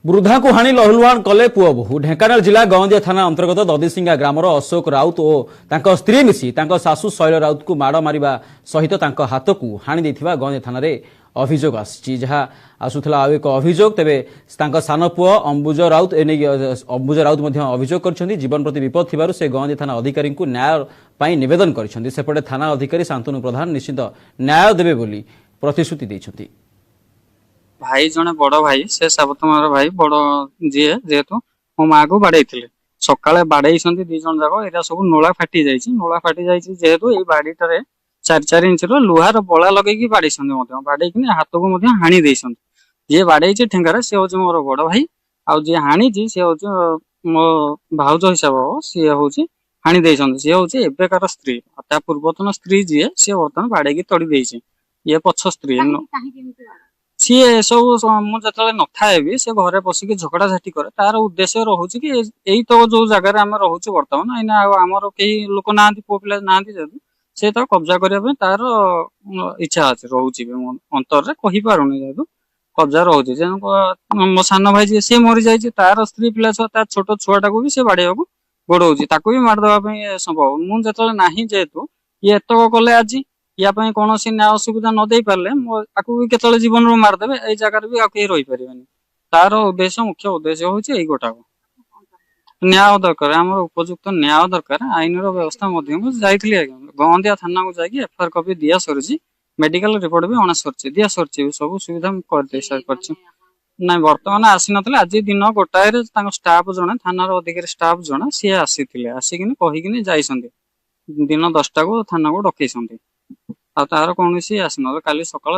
ବୃଦ୍ଧାଙ୍କୁ ହାଣି ଲହୁଲୁହାଣ କଲେ ପୁଅ ବୋହୂ। ଢେଙ୍କାନାଳ ଜିଲ୍ଲା ଗହନ୍ଦିଆ ଥାନା ଅନ୍ତର୍ଗତ ଦଦିସିଙ୍ଗା ଗ୍ରାମର ଅଶୋକ ରାଉତ ଓ ତାଙ୍କ ସ୍ତ୍ରୀ ମିଶି ତାଙ୍କ ଶାଶୁ ଶୈଳ ରାଉତଙ୍କୁ ମାଡ଼ ମାରିବା ସହିତ ତାଙ୍କ ହାତକୁ ହାଣି ଦେଇଥିବା ଗହନ୍ଦିଆ ଥାନାରେ ଅଭିଯୋଗ ଆସିଛି। ଯାହା ଆସୁଥିଲା ଆଉ ଏକ ଅଭିଯୋଗ। ତେବେ ତାଙ୍କ ସାନ ପୁଅ ଅମ୍ବୁଜ ରାଉତ ଏନେଇ ଅମ୍ବୁଜ ରାଉତ ମଧ୍ୟ ଅଭିଯୋଗ କରିଛନ୍ତି। ଜୀବନ ପ୍ରତି ବିପଦ ଥିବାରୁ ସେ ଗହନ୍ଦିଆ ଥାନା ଅଧିକାରୀଙ୍କୁ ନ୍ୟାୟ ପାଇଁ ନିବେଦନ କରିଛନ୍ତି। ସେପଟେ ଥାନା ଅଧିକାରୀ ଶାନ୍ତନୁ ପ୍ରଧାନ ନିଶ୍ଚିତ ନ୍ୟାୟ ଦେବେ ବୋଲି ପ୍ରତିଶ୍ରୁତି ଦେଇଛନ୍ତି। ଭାଇ ଜଣେ ବଡ ଭାଇ, ସେ ସାବତମାର ଭାଇ ବଡ ଯିଏ, ଯେହେତୁ ମୋ ମାକୁ ବାଡେଇଥିଲେ। ସକାଳେ ବାଡେଇଛନ୍ତି ଦି ଜଣ ଯାକ। ଏଇଟା ସବୁ ନୋଳା ଫାଟି ଯାଇଛି। ନୋଳା ଫାଟି ଯାଇଛି ଯେହେତୁ ଏଇ ବାଡିଟାରେ 4-4 ଇଞ୍ଚର ଲୁହାର ବଳା ଲଗେଇକି ବାଡେଇଛନ୍ତି ମଧ୍ୟ। ବାଡେଇକିନି ହାତକୁ ମଧ୍ୟ ହାଣି ଦେଇଛନ୍ତି। ଯିଏ ବାଡେଇଛି ଠେଙ୍ଗାରେ ସେ ହଉଛି ମୋର ବଡ ଭାଇ, ଆଉ ଯିଏ ହାଣିଛି ସେ ହଉଛି ମୋ ଭାଉଜ ହିସାବ ହବ। ସିଏ ହଉଛି ହାଣି ଦେଇଛନ୍ତି। ସିଏ ହଉଛି ଏବେକାର ସ୍ତ୍ରୀ। ଆଉ ତା ପୂର୍ବତନ ସ୍ତ୍ରୀ ଯିଏ, ସିଏ ବର୍ତ୍ତମାନ ବାଡେଇକି ତଡି ଦେଇଛି। ଇଏ ପଛ ସ୍ତ୍ରୀ। ସିଏ ଏସବୁ ମୁଁ ଯେତେବେଳେ ନଥାଏ ବି ସେ ଘରେ ପଶିକି ଝଗଡା ଝାଟି କରେ। ତାର ଉଦ୍ଦେଶ୍ୟ ରହୁଛି କି ଏଇ ତ ଯୋଉ ଜାଗାରେ ଆମେ ରହୁଛୁ ବର୍ତ୍ତମାନ ଏଇନା, ଆଉ ଆମର କେହି ଲୋକ ନାହାନ୍ତି, ପୁଅ ପିଲା ନାହାନ୍ତି ଯେହେତୁ, ସେ ତାକୁ କବ୍ଜା କରିବା ପାଇଁ ତାର ଇଚ୍ଛା ଅଛି, ରହୁଛି ବି। ମୋ ଅନ୍ତରରେ କହିପାରୁନି, ଯେହେତୁ କବ୍ଜା ରହୁଛି। ତେଣୁ ମୋ ସାନ ଭାଇ ଯିଏ, ସିଏ ମରିଯାଇଛି। ତାର ସ୍ତ୍ରୀ, ପିଲା ଛୁଆ, ତାର ଛୋଟ ଛୁଆଟାକୁ ବି ସେ ବାଡେଇବାକୁ ଗୋଡଉଛି, ତାକୁ ବି ମାରିଦେବା ପାଇଁ ସମ୍ଭବ। ମୁଁ ଯେତେବେଳେ ନାହିଁ ଯେହେତୁ ଇଏ ଏତକ କଲେ, ଆଜି ୟା ପାଇଁ କୌଣସି ନ୍ୟାୟ ସୁବିଧା ନ ଦେଇ ପାରିଲେ ମୋ ଆକୁ ବି କେତେବେଳେ ଜୀବନରୁ ମାରିଦେବେ। ଏଇ ଜାଗାରେ ବି ଆଉ କେହି ରହିପାରିବେନି। ତାର ଉଦ୍ଦେଶ୍ୟ, ମୁଖ୍ୟ ଉଦ୍ଦେଶ୍ୟ ହଉଛି ଏଇ ଗୋଟାକ। ନ୍ୟାୟ ଦରକାର ଆମର, ଉପଯୁକ୍ତ ନ୍ୟାୟ ଦରକାର। ଆଇନର ବ୍ୟବସ୍ଥା ମଧ୍ୟ ମୁଁ ଯାଇଥିଲି ଆଜ୍ଞା, ଗହନ୍ଦିଆ ଥାନାକୁ ଯାଇକି ଏଫଆଇଆର କପି ଦିଆ ସରିଛି। ମେଡିକାଲ ରିପୋର୍ଟ ବି ଅଣା ସରିଛି, ଦିଆ ସରିଛି। ସବୁ ସୁବିଧା ମୁଁ କରିଦେଇ ସାରିପାରିଛି। ନାଇଁ, ବର୍ତ୍ତମାନ ଆସିନଥିଲେ। ଆଜି ଦିନ 1ଟାରେ ତାଙ୍କ ଷ୍ଟାଫ ଜଣେ, ଥାନାର ଅଧିକାରୀ ଷ୍ଟାଫ ଜଣେ, ସିଏ ଆସିଥିଲେ। ଆସିକିନି କହିକିନି ଯାଇଛନ୍ତି। ଦିନ 10ଟାକୁ ଥାନାକୁ ଡକେଇଛନ୍ତି। ଆଉ ତାର କୌଣସି ଆସିନଥିଲା। କାଲି ସକାଳ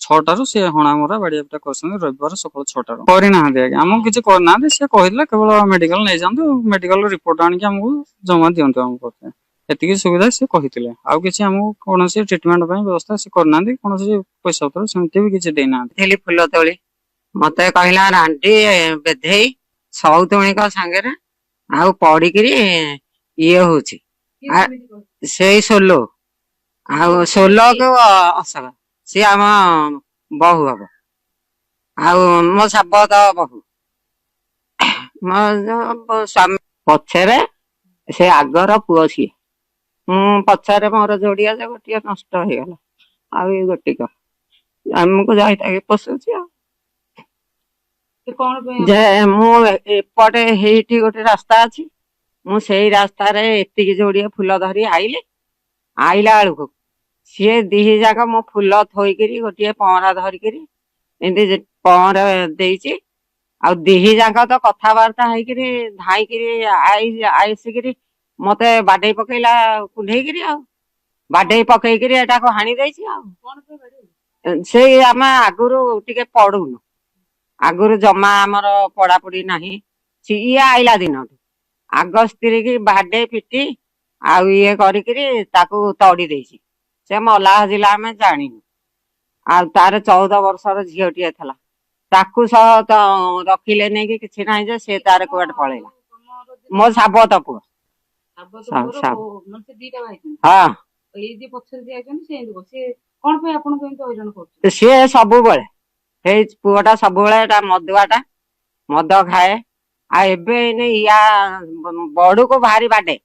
6ଟାରୁ ସେ ହଣାମରା ବାଡିଆ ପିଟା କରିଛନ୍ତି। ରବିବାର ସକାଳ 6ଟାରୁ। କରିନାହାନ୍ତି ଆଜ୍ଞା, ଆମକୁ କିଛି କରିନାହାନ୍ତି। ସେ କହିଥିଲେ କେବଳ ମେଡିକାଲ ନେଇଯାଆନ୍ତୁ, ମେଡିକାଲ ରିପୋର୍ଟ ଆଣିକି ଆମକୁ ଜମା ଦିଅନ୍ତୁ ଆମ ପାଖରେ, ଏତିକି ସୁବିଧା ସେ କହିଥିଲେ। ଆଉ କିଛି ଆମକୁ କୌଣସି ଟ୍ରିଟମେଣ୍ଟ ପାଇଁ ବ୍ୟବସ୍ଥା ସେ କରିନାହାନ୍ତି। କୌଣସି ପଇସା ପତ୍ର ସେମିତି ବି କିଛି ଦେଇନାହାନ୍ତି। ଥିଲି ଫୁଲ ତୋଳି, ମତେ କହିଲା ରାଣ୍ଡି ବେଧେଇ ସଉତୁଣୀଙ୍କ ସାଙ୍ଗରେ ଆଉ ପଡିକିରି ଇଏ ହଉଛି। ସେଇ ସୋଲୋ ଆଉ ସୋଲକୁ ଅଶୋକ, ସିଏ ଆମ ବୋହୂ ହବ, ଆଉ ମୋ ସାବତ ବୋହୂ। ମୋ ଯୋଉ ସ୍ୱାମୀ ପଛରେ, ସେ ଆଗର ପୁଅ ସିଏ, ମୁଁ ପଛରେ। ମୋର ଯୋଡିଆ ଯେ ଗୋଟିଏ ନଷ୍ଟ ହେଇଗଲା, ଆଉ ଏଇ ଗୋଟିକ ଆମକୁ ଯାଇତାକି ପୋଷୁଛି। ଆଉ ଯେ ମୁଁ ଏପଟେ ହେଇଠି ଗୋଟେ ରାସ୍ତା ଅଛି, ମୁଁ ସେଇ ରାସ୍ତାରେ ଏତିକି ଯୋଡିଏ ଫୁଲ ଧରି ଆଇଲି। ଆଇଲା ବେଳକୁ ସିଏ ଦିହି ଯାକ ମୋ ଫୁଲ ଥୋଇକିରି ଗୋଟିଏ ପହଁରା ଧରିକିରି ଏମିତି ପହଁରା ଦେଇଛି। ଆଉ ଦିହି ଯାକ ତ କଥାବାର୍ତ୍ତା ହେଇକିରି ଧାଇଁକିରି I ଆସିକିରି ମତେ ବାଡେଇ ପକେଇଲା କୁଣ୍ଢେଇକିରି, ଆଉ ବାଡେଇ ପକେଇକିରି ଏଟାକୁ ହାଣି ଦେଇଛି। ଆଉ ସେଇ ଆମେ ଆଗରୁ ଟିକେ ପଡୁନୁ, ଆଗରୁ ଜମା ଆମର ପଡାପଡି ନାହିଁ। ଇଏ ଆଇଲା ଦିନଠୁ ଆଗ ସ୍ତ୍ରୀ କି ବାଡେଇ ପିଟି ଆଉ ଇଏ କରିକିରି ତାକୁ ତଡି ଦେଇଛି। ସେ ମଲା ହଜିଲା ଆମେ ଜାଣିନୁ। ଆଉ ତାର 14 ବର୍ଷର ଝିଅଟିଏ ଥିଲା, ତାକୁ ସହ ତ ରଖିଲେ ନେଇକି କିଛି ନାହିଁ ଯେ ସେ ତାର କୁଆଡେ ପଳେଇଲା। ମୋ ସାବତ ପୁଅ। ହଁ। ସିଏ ସବୁବେଳେ ସେଇ ପୁଅଟା ସବୁବେଳେ ଏଟା ମଦୁଆଟା, ମଦ ଖାଏ। ଆଉ ଏବେ ଏଇନେ ୟା ବଡକୁ ଭାରି ବାଡେ।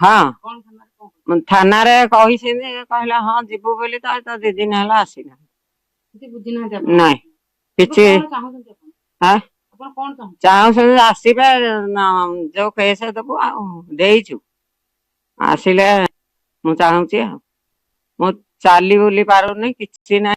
ହଁ, ଥାନାରେ କହିଛନ୍ତି। କହିଲା ହଁ ଯିବୁ ବୋଲି, ତ ତ 2 ଦିନ ହେଲା ଆସିନାହାନ୍ତି। ନାଇଁ କିଛି। ହଁ, ଚାହୁଁଛନ୍ତି ଆସିବେ, ଯୋଉ କେସ ଦବୁ ଆଉ ଦେଇଛୁ, ଆସିଲେ ମୁଁ ଚାହୁଁଛି। ଆଉ ମୁଁ ଚାଲି ବୁଲି ପାରୁନି, କିଛି ନାହିଁ।